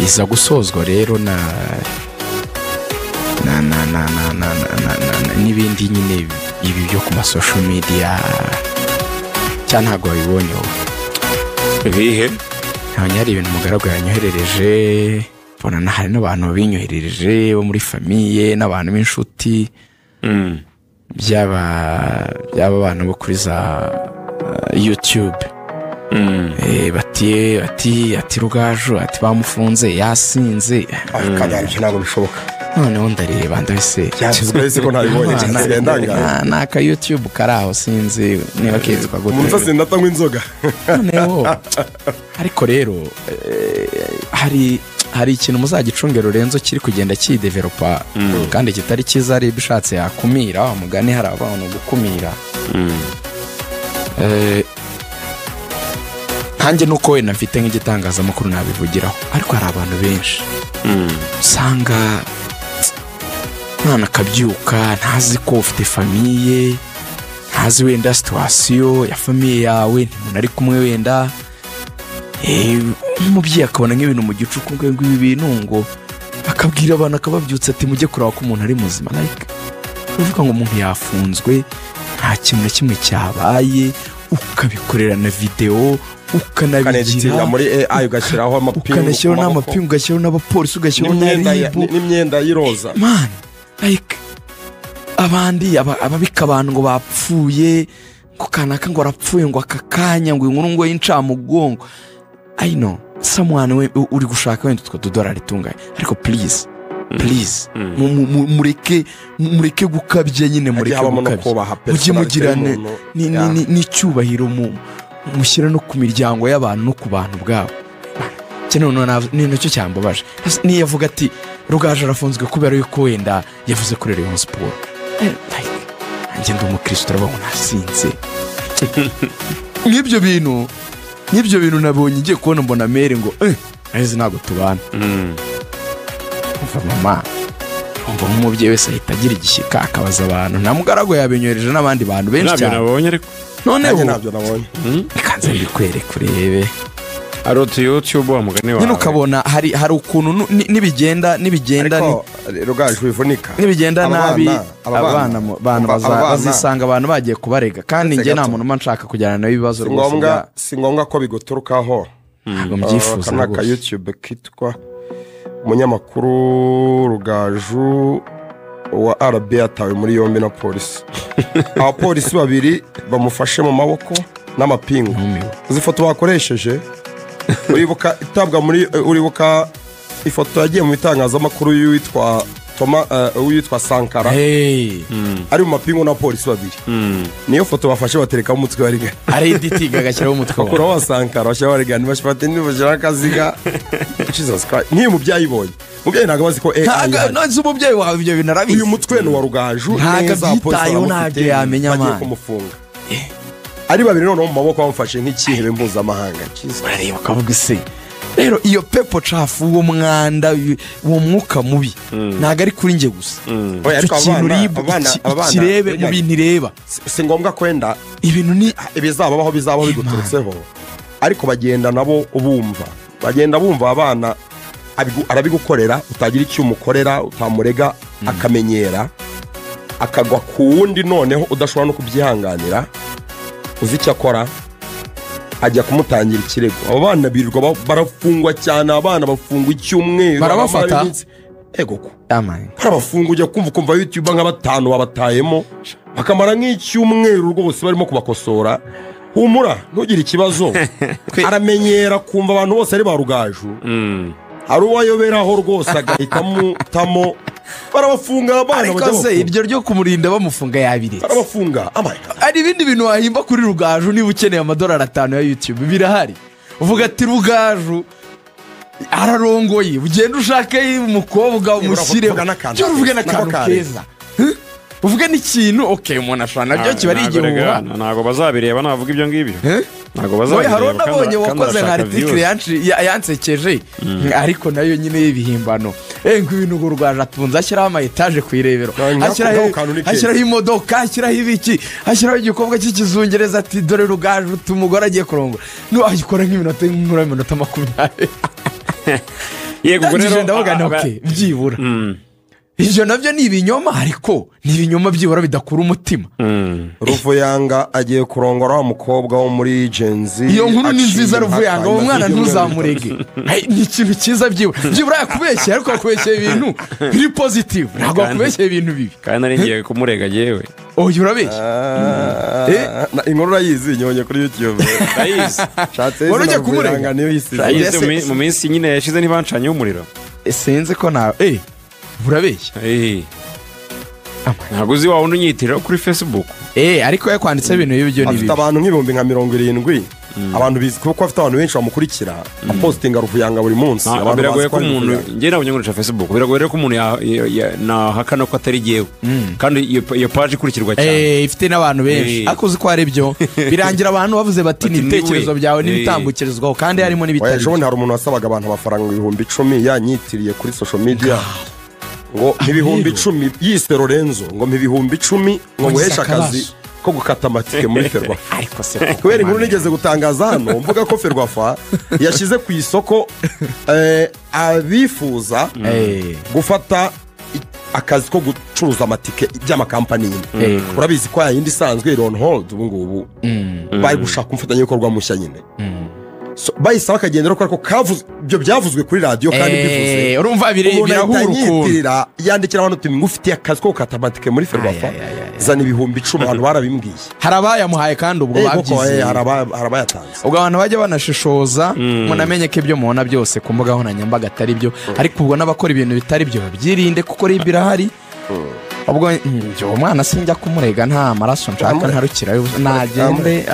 Biza gusozwa rero na na na na na na na na n'ibindi nyine ibi byo ku ma social media cyane. Ntabwo wabibonye wowe? Bihe? Ntabwo hari ibintu umugaragu yanyoherereje, mbona hari n'abantu babinyoherereje bo muri famille n'abantu b'inshuti, byaba abantu bo kuri za YouTube. Bati Rugaju, ati bamufunze yasinze. Kanyara, ibyo ntabwo bishoboka. Noneho ndareba, ndabise. Byanditswe ko ntabibonye, nsigaye ndangaye. Ni aka YouTube kari aho, sinzi niba kitwa gute. Umuntu uzasinda atanywa inzoga. Noneho ariko rero hari ikintu muzagicunge, Lorenzo, kiri kugenda kidevelopa kandi kitari cyiza. Areba ishatse yakumira wa mugani, hari abantu gukumira. Nkanjye nuko wenda mfite nk'igitangazamakuru nabivugiraho, ariko hari abantu benshi usanga umwana akabyuka ntazi ko ufite famille, ntazi wenda situation ya famille yawe, ntimuntu ari kumwe wenda. Nk'umubyeyi akabona nk'ibintu mu gicuku, ngo ibi bintu, ngo akabwira abantu, akababyutsa ati mujye kureba ko umuntu ari muzima. Like uvuga ngo umuntu yafunzwe, nta kintu na kimwe cyabaye, ukabikorera na videwo, ukanabigira Ukaneditinga muri AI, ugashyiraho amapingu ukanashyiraho ku maboko. n'amapingu, ugashyiraho n'abapolisi, ugashyiraho na n'imyenda RIB. N'imyenda y'iroza. Man, like abandi ababika abantu ngo bapfuye, ngo kanaka ngo arapfuye, ngo aka kanya, ngo inkuru ngo y'incamugongo. I know someone we uri gushaka wenda utwo tudorari tungahe, ariko please, please, mureke gukabya nyine, mureke Habamo no gukabya. kubaha Mujye personality mugirane y'umuntu. N'icyubahiro mushyira no ku miryango y'abantu no ku bantu ubwabo. Iki noneho ni nacyo cyambabaje. Niyo avuga ati Rugaju arafunzwe kubera yuko wenda yavuze kuri Rayon Sport, like, nanjye ndi umukristo, urabona nasinze. Nk'ibyo bintu nabonye, ngiye kubona mbona mere ngo nahise ntabwo tubana. Umva mama, umva, nk'umubyeyi wese ahita agira igishyika, akabaza abantu. Nta mugaragu yabinyohereje n'abandi bantu benshi Ntabyo cyane. nabonye ariko. Noneho Nanjye ntabyo nabonye. Reka nze mbikwereke urebe. Ari utu YouTube wa mugani wawe. Nyine ukabona hari ukuntu nibigenda Ariko Rugaju, wivunika. nibigenda Aba nabi, aba abana bantu umva, aba bana- bazisanga abantu bagiye kubarega, kandi Uretse njye nta gato. muntu mba nshaka kujyana nawe ibibazo Si rwose. ngombwa, si ngombwa ko biguturukaho. Ntabwo mbyifuza Aka ni aka rwose. YouTube kitwa umunyamakuru Rugaju wa RB yatawe muri yombi na polisi, abapolisi babiri bamufashe mu maboko n'amapingu. Numiwe. Izi foto bakoresheje, uribuka itabwa muri, uribuka ifoto yagiye mu bitangazamakuru y'uwitwa Toma, uwitwa Sankara Hey, ari mu mapingu n'abapolisi babiri? Niyo foto bafashe baterekaho umutwe wa Rigani. Ari editinga agashyiraho umutwe wawe. Bakuraho wa Sankara, bashyiraho Rigani, bafata indi bashyiraho akaziga. Jesus Christ! Nk'iyo umubyeyi ayibonye, umubyeyi ntabwo azi ko AI Ntabwo ihari. none umubyeyi wawe ibyo bintu arabizi. Uyu mutwe ni uwa Rugaju Ntabwo neza, abapolisi abyitayeho, baramufite, ntabyo yamenya, bagiye man. kumufunga ari babiri, noneho mu maboko bamufashe nk'icyihebe mpuzamahanga. Jesus. Urareba ukavuga ese rero iyo pepo cafu, uwo mwanda, uwo mwuka mubi, ntabwo ari kuri njye gusa. Oya, Icyo ariko kintu RIB abana, ikirebe mu Rigani, bintu ireba. Si ngombwa kwenda Ibintu ni ibizababaho bizabaho biguturutseho, ariko bagenda nabo bumva, bagenda bumva abana arabigukorera, utagira icyo umukorera, utamurega, akamenyera, akagwa ku wundi, noneho udashobora no kubyihanganira. Uzi icyo akora? Ajya kumutangira ikirego. Abo bana birirwa barafungwa cyane, abana bafungwa icyumweru. Barabafata? Abamara iminsi. Ego ko Amaye. barabafunga, ujya kumva ukumva YouTube nka batanu babatayemo, bakamara nk'icyumweru rwose barimo kubakosora. Humura, ntugire ikibazo. Aramenyera kumva abantu bose ari ba Rugaju. Hari uwayoberaho rwose agahita amutamo. Barabafunga abana. Ariko Bajya se bafunga. iryo ryo kumurinda bamufunga yabiretse. Barabafunga amaye. Hari ibindi bintu wahimba kuri Rugaju niba ukeneye amadolari 5 ya YouTube, birahari. Uvuga ati Rugaju ararongoye, ugenda ushake umukobwa umushyireho. Uvuga n'akantu Cyangwa uvuge keza. n'akantu Nako kare. keza. Huh? Uvuge n'ikintu, ok, umuntu ashobora nabyo kiba ari Ntabwo igihuha. rega, ntabwo bazabireba navuga ibyo ngibyo. Eh? Ntabwo Oya, bazabireba. hari uwo nabonye kandi wakoze nka arashaka article views. yansekeje, ariko nayo nyine y'ibihimbano. Ngo ibintu ngo Rugaju atunze, ashyiraho ama étage ku Irebero, ashyiraho Nk'ako kantu ni keza. ashyiraho imodoka, ashyiraho ibiki, ashyiraho igikorwa cy'ikizungereza, ati dore Rugaju umugore agiye kurongora, no ayikora nk'iminota, nk'inkuru y'iminota 20. Yego, ubwo Ndangije rero ndavuga nti okay, byibura ibyo nabyo ni ibinyoma, ariko ni ibinyoma byibura bidakura umutima. Ruvuyanga agiye kurongora wa mukobwa wo muri Gen Z. Iyo nkuru ni aciye nziza. impaka, Ruvuyanga uwo mwana imaze ibyumweru ntuzamurege. Hey, ni ikintu cyiza, byibura yakubeshye, ariko yakubeshyeye ibintu biri positive, ntabwo yakubeshyeye ibintu bibi. Kandi nari ngiye kumurega yewe. Oya, urabeshya. Inkuru urayizi, nyibonye kuri YouTube. Ndayizi. Shatse Wari izina ugiye kumurega? Ruvuyanga niyo yisize. Ndayizi. Ese- mu minsi nyine yashize ntibancanyeho umuriro. Sinzi ko nawe urabeshya. Ntabwo uzi wa wundi unyitirira kuri Facebook? Ariko yakwanditseho ibintu bibi, byo ni Afite bibi. abantu nk'ibihumbi nka 70, abantu bizi kuko afite abantu benshi bamukurikira, apostinga Ruvuyanga buri munsi. Abantu Biragoye bazi ko ari umuntu Ruvuyanga. njye ntabwo nkoresha Facebook, biragoye rero ko umuntu nahakana ko atari jyewe, kandi iyo page ikurikirwa cyane. Ifite n'abantu benshi. Ariko uzi ko ari byo birangira abantu bavuze bati Bati ni ibitekerezo ni we. byawe n'ibitambukirizwaho, kandi harimo Oya, n'ibitari ejo bundi hari umuntu wasabaga abantu amafaranga 10,000 yanyitiriye kuri social media, ngo 10,000, yise Lorenzo, ngo 10,000 ngo Ngo nguheshe ngize akazi akabazo. ko gukata amatike muri Ferwafa. Ariko se Kubera inkuru nigeze gutangaza hano mvuga ko Ferwafa yashyize ku isoko abifuza gufata akazi ko gucuruza amatike by'amakampani nyine. Urabizi ko yayindi isanzwe iri on hold, ubu ngubu bari gushaka umufatanyabikorwa mushya nyine. So, bahise bakagendera ko ariko kavuze, ibyo byavuzwe kuri radiyo kandi bivuze Urumva umuntu birahura ahita ukuntu. anyitirira, yandikira abantu uti ngufitiye akazi ko gukata amatike muri Ferwafa, Ay, ay, ay, ay. zana 10,000. Abantu barabimbwiye. Hari abayamuhaye kandi ubwo Koko, babyizeye. hari abayatanze. Ubwo abantu bajya banashishoza, munamenye ko ibyo mubona byose ku mbuga nkoranyambaga atari byo, ariko ubwo n'abakora ibintu bitari byo babyirinde, kuko RIB irahari. Ubwo njye uwo mwana sinjya kumurega, nta maraso nshaka. Amurega. Ntarukirayo, nagende.